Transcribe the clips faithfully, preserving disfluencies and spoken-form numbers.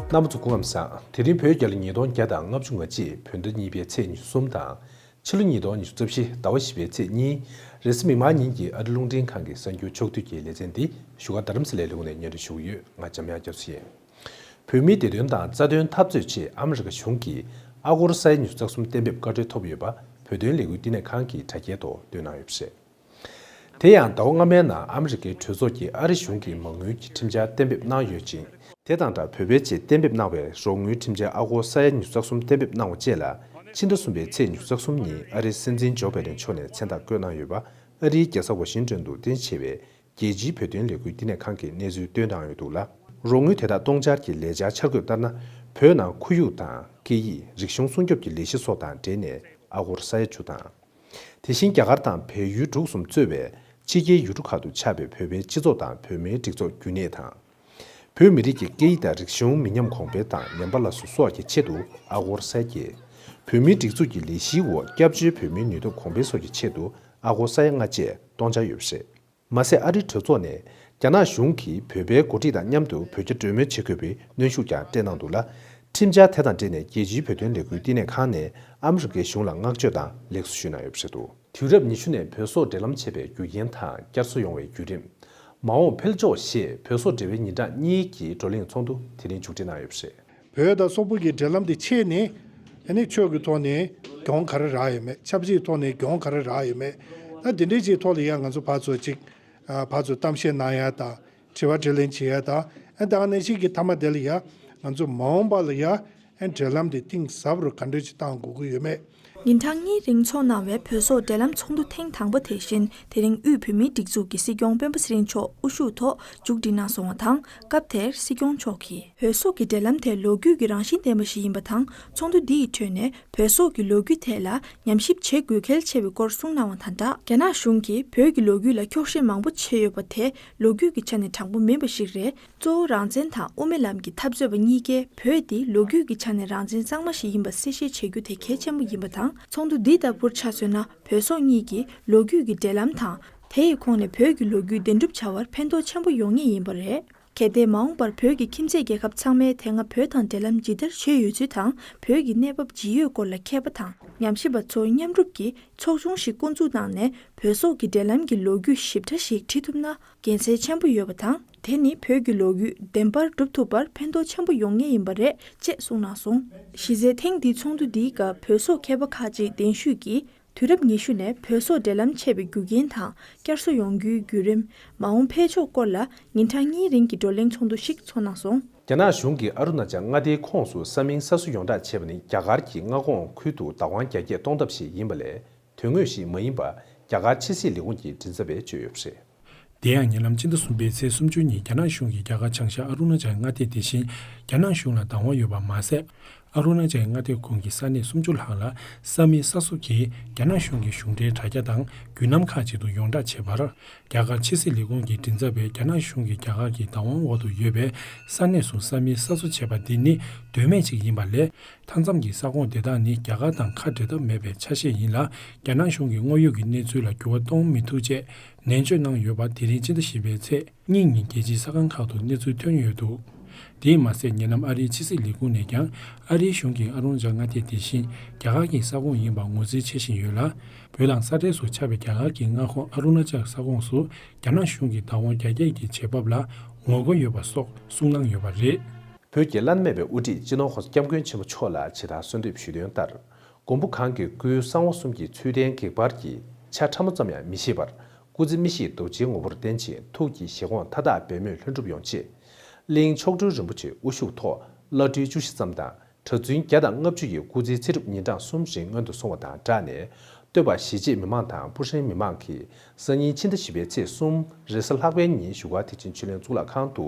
རྣམ་པ་ཚོ་སྐུ་ཁམས་བཟང་། དེ་རིང་བོད་རྒྱལ་ལོ་ཉིས་སྟོང་བརྒྱ་དང་ལྔ་བཅུ་ང་གཅིག་བོད་ཟླ་གཉིས་པའི་ཚེས་ཉི་ཤུ་གསུམ་དང་། ཕྱི་ལོ་ཉིས་སྟོང་ཉི་ཤུ་རྩ་བཞི་ཟླ་བ་བཞི་པའི་ཚེས་གཉིས། རེས་གཟའ་མིག་དམར་ཉིན་གྱི་ཨ་རི་རླུང་འཕྲིན་ཁང་གི་གསར་འགྱུར་ཕྱོགས་བསྡུས་ཀྱི་ལེ་ཚན་འདི་བཞུགས་སྒར་རྡ་རམ་ས་ལའི་ལས་ཁུངས་ནས་སྙན་སྒྲོན་ཞུ་གི་ཡོད། ང་འཇམ་དབྱངས་རྒྱ་མཚོ་ཡིན། བོད་མིའི་བདེ་དོན་དང་རྩ་དོན་འཐབ་རྩོད་ཆེད་ཨ་མི་རི་ཀ་གཞུང་གིས་ཨ་སྒོར་ས་ཡ་ཉི་ཤུ་རྩ་གསུམ་གཏན་འབེབས་བཀའ་འཁྲོལ་ཐོབ་ཡོད་པ། བོད་དོན་ལས་འགུལ་བསྟི་གནས་ཁང་གིས་དྲ་རྒྱའི་ཐོག་བཏོན་གནང་ཡོད་པ་རེད། དེ་ཡང་ཟླ་བ་སྔ་མའི་ནང་ཨ་མི་རི་ཀའི་གྲོས་ཚོགས་ཀྱིས་ཨ་རི་གཞུང་གི་མ་དངུལ་གྱི་ཁྲིམས་འཆར་གཏན་འབེབས་གནང་ཡོད་ཅིང་། དེ་དང་སྦྲགས་བོད་པའི་ཆེད་གཏན་འབེབས་གནང་བའི་རོགས་དངུལ་ཁྲིམས་འཆར་ཨ་སྒོར་ས་ཡ་ཉི་ཤུ་རྩ་གསུམ་གཏན་འབེབས་གནང་བ་བཅས་ལ། ཕྱི་ཟླ་གསུམ་པའི་ཚེས་ཉི་ཤུ་རྩ་གསུམ་ཉིན་ཨ་རིའི་སྲིད་འཛིན་ཇོ་བྷའི་ཌེན་མཆོག་ནས་མཚན་རྟགས་བཀོད་གནང་ཡོད་པ། ཨ་རིའི་རྒྱལ་ས་ཝ་ཤིང་ཏོན་དུ་རྟེན་གཞི་བྱས་པའི་རྒྱལ་སྤྱིའི་བོད་དོན་ལས་འགུལ་བསྟི་གནས་ཁང་གིས་གནས་ཚུལ་བཏོན་གནང་ཡོད་འདུག་ལ། རོགས་དངུལ་དེ་དག་གཏོང་འཆར་གྱི་ལས་འཆར་འཆར་འགོད་ལྟར་ན། བོད་ནང་ཁོར་ཡུག་དང་སྐད་ཡིག་རིག་གཞུང་སྲུང་སྐྱོབ་ཀྱི་ལས་གཞི་སོགས་དང་འབྲེལ་ནས་ཨ་སྒོར་ས་ཡ་བཅུ་དང་། དེ་བཞིན་རྒྱ་གར་དང་བལ་ཡུལ་དྲུག་གསུམ་གཙོས་པའི་ཕྱི་རྒྱལ་ཡུལ་གྲུ་ཁག་ཏུ་ཆགས་པའི་བོད་པའི་སྤྱི་ཚོགས་དང་བོད་མིའི་སྒྲིག་འཛུགས་རྒྱུན་གནས་དང་། བོད་མི་རིགས་ཀྱི་སྐད་ཡིག་དང་རིག་གཞུང་མི་ཉམས་གོང་འཕེལ་དང་ཉམས་པ་སླར་གསོ་སོགས་ཀྱི་ཆེད་དུ་ཨ་སྒོར་ས་ཡ་བརྒྱད། བོད་མིའི་སྒྲིག་འཛུགས་ཀྱི་ལས་གཞིའི་འོག་སྐྱབས་བཅོལ་བོད་མིའི་ནུས་སྟོབས་གོང་འཕེལ་སོགས་ཀྱི་ཆེད་དུ་ཨ་སྒོར་ས་ཡ་ལྔ་བཅས་གཏོང་འཆར་ཡོད་པ་རེད། མ་ཟད་ཨ་རིའི་གྲོས་ཚོགས་ནས་རྒྱ་ནག་གཞུང་གིས་བོད་པའི་འགོ་ཁྲིད་དང་མཉམ་དུ་བོད་རྒྱ་གྲོས་མོལ་བྱེད་དགོས་པའི་གནོན་ཤུགས་ཀྱང་སྤྲད་གནང་འདུག་ལ། ཁྲིམས་འཆར་དེ་དང་འབྲེལ་ནས་རྒྱལ་སྤྱིའི་བོད་དོན་ལས་འགུལ་བསྟི་གནས་ཁང་ནས་ཨ་མི་རི་ཀའི་གཞུང་ལ་བསྔགས་བརྗོད་དང་ལེགས་སོ་ཞུས་གནང་ཡོད་པ་རེད་འདུག་དུས་རབས་ཉི་ཤུ་ནས་བོད་སོག་འབྲེལ་ལམ་བྱེད་པའི་རྒྱུ་རྐྱེན་དང་བསྐྱར་གསོ་ཡོང་བའི་བརྒྱུད་རིམ། མ་འོངས་འཕེལ་ཕྱོགས་ཞེས་བོད་སོག་འབྲེལ་བའི་ཉིན་གྲངས་གཉིས་ཀྱི་བགྲོ་གླེང་ཚོགས་འདུ་དེ་རིང་མཇུག་སྒྲིལ་གནང་ཡོད་པ་རེད། བོད་དང་སོག་པོ་གི་འབྲེལ་ལམ་དེ་ཕྱེས་ནས། ཨ་ནི་ཆོས་ཀྱི་ཐོག་ནས་གྱོང་ག་རེ་རག་ཡོད་མེད། ཆབ་སྲིད་ཐོག་ནས་གྱོང་ག་རེ་རག་ཡོད་མེད། ད་དེ་འདྲའི་ཅིག་ཐོག་ལ་ཡང་ང་ཚོ་ཕར་ཚུར་ཅིག་ཨ་ཕར་ཚུར་གཏམ་བཤད་གནང་ཡ་དང་། དྲི་བ་དྲིས་ལན་བྱེད་ཡ་དང་། ཨ་ད་ག་ནང་བཞིན་གྱི་མཐའ་མ་དེ་ལ་ཡ་ང་ཚོ་མ་འོངས་པ་ལ་ཡ་ཨ་འབྲེལ་ལམ་དེ་གཏིང་ཟབ་རུ་ག་འདྲ་ཅིག་བཏང་དགོས་ཀྱི་ཡོད་མེད། ཉིན་གྲངས་གཉིས་རིང་འཚོགས་གནང་བའི་བོད་སོག་འབྲེལ་ལམ་ཚོགས་འདུ་ཐེངས་དང་པོ་དེ་བཞིན་དེ་རིང་དབུས་བོད་མིའི་སྒྲིག་འཛུགས་ཀྱི་སྲིད་སྐྱོང་སྤེན་པ་ཚེ་རིང་མཆོག་དབུ་བཞུགས་ཐོག་མཇུག་སྒྲིལ་གནང་སོང་བ་དང་། སྐབས་དེར་སྲིད་སྐྱོང་མཆོག་གིས། བོད་སོག་གི་འབྲེལ་ལམ་དེ་ལོ་རྒྱུས་ཀྱི་རང་བཞིན་ལྡན་པ་ཞིག་ཡིན་པ་དང་། ཚོགས་འདུ་འདི་ཡི་ཁྲོད་ནས་བོད་སོག་གི་ལོ་རྒྱུས་ཐད་ལ་ཉམས་ཞིབ་བྱེད་དགོས་གལ་ཆེ་བའི་སྐོར་གསུངས་གནང་བ་དང་སྦྲགས། རྒྱ་ནག་གཞུང་གིས་བོད་ཀྱི་ལོ་རྒྱུས་ལ་འཁྱོག་བཤད་མང་པོ་བྱས་ཡོད་པ་དེ་ལོ་རྒྱུས་ཀྱི་ཆ་ནས་དྲང་པོ་མིན་པ་ཞིག་རེད། གཙོ་བོ་རང་བཙན་དང་དབུ་མའི་ལམ་གྱི་འཐབ་རྩོད་པ་གཉིས་ཀས་བོད་འདི་ལོ་རྒྱུས་ཀྱི་ཆ་ནས་རང་བཙན་གཙང་མ་ཞིག་ཡིན་པ་གསལ་བཤད་བྱེད་རྒྱུ་དེ་གལ་ཆེན་པོ་ཡིན་པ་དང་། ཚོགས་འདུ་འདི་ལྟ་བུར་ཆ་མཚོན་ན་བོད་སོག་གཉིས་ཀྱི་ལོ་རྒྱུས་ཀྱི་འབྲེལ་ལམ་དང་། དེ་ཡི་ཁོངས་ནས་བོད་ཀྱི་ལོ་རྒྱུས་བདེན་གྲུབ་བྱ་བར་ཕན་ཐོགས་ཆེན་པོ་ཡོང་ངེས་ཡིན་པ་རེད། གལ་ཏེ་མ་འོངས་པར་བོད་ཀྱི་ཁྱིམ་མཚེས་རྒྱལ་ཁབ་ཚང་མས་དེ་སྔ་བོད་དང་འབྲེལ་ལམ་ཇི་ལྟར་བྱས་ཡོད་ཚུལ་དང་། བོད་ཀྱི་གནས་བབ་ཇི་ཡོད་སྐོར་ལ་མཁས་པ་དང་ཉམས་ཞིབ་པ་ཚོ་མཉམ་རུབ་ཀྱིས་ཚོགས་ཆུང་ཞིག་བསྐོ་འཛུགས་གནང་ནས། བོད་སོག་གི་འབྲེལ་ལམ་གྱི་ལོ་རྒྱུས་ཞིབ་ཕྲ་ཞིག་བྲིས་ཐུབ་ན་དགེ་མཚན་ཆེན་པོ་ཡོད་པ་དང་། དེ་ནི་བོད་ཀྱི་ལོ་རྒྱུས་བདེན་པར་སྒྲུབ་ཐུབ་པར་ཕན་ཐོགས་ཆེན་པོ་ཡོང་ངེས་ཡིན་པ་རེད་ཅེས་གསུངས་གནང་སོང་། གཞི་རྩའི་ཐེངས་འདིའི་ཚོགས་འདུ་འདིའི་སྐབས་བོད་སོག་མཁས་པ་ཁག་ཅིག་གདན་ཞུས་ཀྱིས། དུས་རབས་ཉི་ཤུ་ནས་བོད་སོག་འབྲེལ་ལམ་ཆད་པའི་རྒྱུ་རྐྱེན་དང་བསྐྱར་གསོ་ཡོང་རྒྱུའི་བརྒྱུད་རིམ། མ་འོངས་འཕེལ་ཕྱོགས་སྐོར་ལ་ཉིན་གྲངས་གཉིས་རིང་གི་བགྲོ་གླེང་ཚོགས་འདུ་ཞིག་ཚོགས་གནང་སོང་། རྒྱ་ནག་གཞུང་གིས་ཨ་རུ་ན་ཅལ་མངའ་སྡེའི་ཁོངས་སུ་ས་མིང་གསར་བཟོ་ཡོངས་བསྒྲགས་བྱས་པ་ནི་རྒྱ་གར་གྱི་མངའ་ཁོངས་ཁུལ་དུ་བདག་དབང་རྒྱ་སྐྱེད་གཏོང་ཐབས་ཤིག་ཡིན་པ་ལས། དོན་དངོས་ཤིག་མ་ཡིན་པ་རྒྱ་གར་ཕྱི་སྲིད་ལས་ཁུངས་ཀྱི་མགྲིན་ཚབ་པས་བརྗོད་ཡོད་པ་རེད། དེ་ཡང་ཉེ་ལམ་སྤྱི་ཟླ་གསུམ་པའི་ཚེས་སུམ་ཅུ་ཉིན་རྒྱ་ནག་གཞུང་གིས་རྒྱ་གར་བྱང་ཤར་ཨ་རུ་ན་ཅལ་མངའ་སྡེ་དེ་བཞིན་རྒྱ་ནག་གཞུང་ལ་བདག་དབང་ཡོད་པ་མ་ཟད། ཨ་རུ་ན་ཅལ་མངའ་སྡེ་ཁོངས་ཀྱི་ས་གནས་སུམ་ཅུ་ལྷག་ལ་ས་མིང་གསར་བཟོ་གིས་རྒྱ་ནག་གཞུང་གི་གཞུང་འབྲེལ་དྲ་རྒྱ་དང་བརྒྱུད་ལམ་ཁག་ཅིག་ཏུ་ཡོངས་བསྒྲགས་བྱས་པར། རྒྱ་གར་ཕྱི་སྲིད་ལས་ཁུངས་ཀྱི་མགྲིན་ཚབ་པས་རྒྱ་ནག་གཞུང་གིས་རྒྱ་གར་གྱི་བདག་དབང་འོག་ཏུ་ཡོད་པའི་ས་གནས་སུ་ས་མིང་གསར་བཟོ་བྱས་པ་འདི་ནི་དོན་མེད་ཅིག་ཡིན་པ་ལས། མཐའ་མཚམས་ཀྱི་ས་ཁོངས་དེ་དག་ནི་རྒྱ་གར་དང་ཁ་འབྲལ་ཐབས་མེད་པའི་ཆ་ཤས་ཡིན་ལ། རྒྱ་ནག་གཞུང་གིས་དངོས་ཡོད་ཀྱི་གནས་ཚུལ་ལ་འགྱུར་བ་གཏོང་མི་ཐུབ་ཅེས་ནན་བརྗོད་གནང་ཡོད་པ་དེ་རིང་སྤྱི་ཟླ་བཞི་པའི་ཚེས་གཉིས་ཉིན་རྒྱལ་སྤྱིའི་གསར་ཁང་ཁག་ཏུ་གནས་ཚུལ་ཐོན་ཡོད་འདུག་དེས་མ་ཟད་ཉེ་ལམ་ཨ་རིའི་ཕྱི་སྲིད་ལས་ཁུངས་ནས་ཀྱང་ཨ་རིའི་གཞུང་གིས་ཨ་རུ་ན་ཅལ་མངའ་སྡེ་དེ་བཞིན་རྒྱ་གར་གྱི་ས་ཁོངས་ཡིན་པར་ངོས་འཛིན་བྱེད་བཞིན་ཡོད་ལ། བོད་དང་ས་འབྲེལ་སུ་ཆགས་པའི་རྒྱ་གར་གྱི་མངའ་ཁོངས་ཨ་རུ་ན་ཅལ་ས་ཁོངས་སུ་རྒྱ་ནག་གཞུང་གི་བདག་དབང་རྒྱ་སྐྱེད་ཀྱི་བྱེད་བབ་ལ་ངོ་རྒོལ་ཡོད་པ་སོགས་གསུངས་གནང་ཡོད་པ་རེད། བོད་ཀྱི་བླ་ན་མེད་པའི་དབུ་ཁྲིད་སྤྱི་ནོར་༸གོང་ས་༸སྐྱབས་མགོན་ཆེན་པོ་མཆོག་ལ་ཇི་ལྟར་གསོལ་འདེབས་ཞུས་དོན་ལྟར། མགོན་པོ་གང་གི་སྐུའི་གསང་བ་གསུམ་གྱི་ཚུལ་ལྡན་བགེགས་བར་གྱི་ཆ་ཕྲ་མོ་ཙམ་ཡང་མི་བཞེས་པར། སྐུ་ཚེ་མི་ཤིགས་རྡོ་རྗེའི་ངོ་བོར་བརྟེན་ཅིང་ཐུགས་ཀྱི་བཞེད་དགོངས་མཐའ་དག་འབད་མེད་ལྷུན་གྲུབ་ཡོང་ཆེད། གླིང་མཆོག་སྤྲུལ་རིན་པོ་ཆེའི་དབུ་བཞུགས་ཐོག་བླ་སྤྲུལ་བཅུ་བཞི་ཙམ་དང་། གྲྭ་བཙུན་བརྒྱ་དང་ལྔ་བཅུ་ཡིས་སྐུ་ཚེའི་ཚེ་སྒྲུབ་ཉིན་གྲངས་གསུམ་རིང་སྔོན་དུ་སོང་བ་དང་སྦྲགས་ནས། སྟོད་པ་གཞིས་བྱེས་མི་མང་དང་སྤུ་ཧྲེང་མི་མང་གིས་སང་ཉིན་ཕྱི་ཟླ་བཞི་པའི་ཚེས་གསུམ་རེས་གཟའ་ལྷག་པའི་ཉིན་བཞུགས་སྒར་བདེ་ཆེན་ཆོས་གླིང་གཙུག་ལག་ཁང་དུ་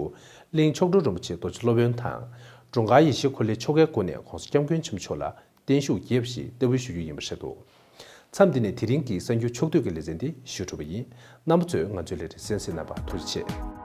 གླིང་མཆོག་སྤྲུལ་རིན་པོ་ཆེ་རྡོ་རྗེ་སློབ་དཔོན་དང་། འབྲུག་སྒར་ཡེ་ཤེས་འཁོར་ལོའི་ཆོ་གའི་སྒོ་ནས་༸གོང་ས་༸སྐྱབས་མགོན་ཆེན་པོ་མཆོག་ལ་བརྟན་བཞུགས་རྒྱས་པ་ཞིག་བསྟར་འབུལ་ཞུ་རྒྱུ་ཡིན་པ་རེད་འདུག་མཚམས་འདི་ནས་དེ་རིང་གི་གསར་འགྱུར་ཕྱོགས་བསྡུས་ཀྱི་ལེ་ཚན་འདི་ཞུ་གྲུབ་པ་ཡིན། རྣམ་པ་ཚོས་ང་ཚོའི་ལས་རིམ་གསན་གཟིགས་གནང་བར་ཐུགས་རྗེ་ཆེ།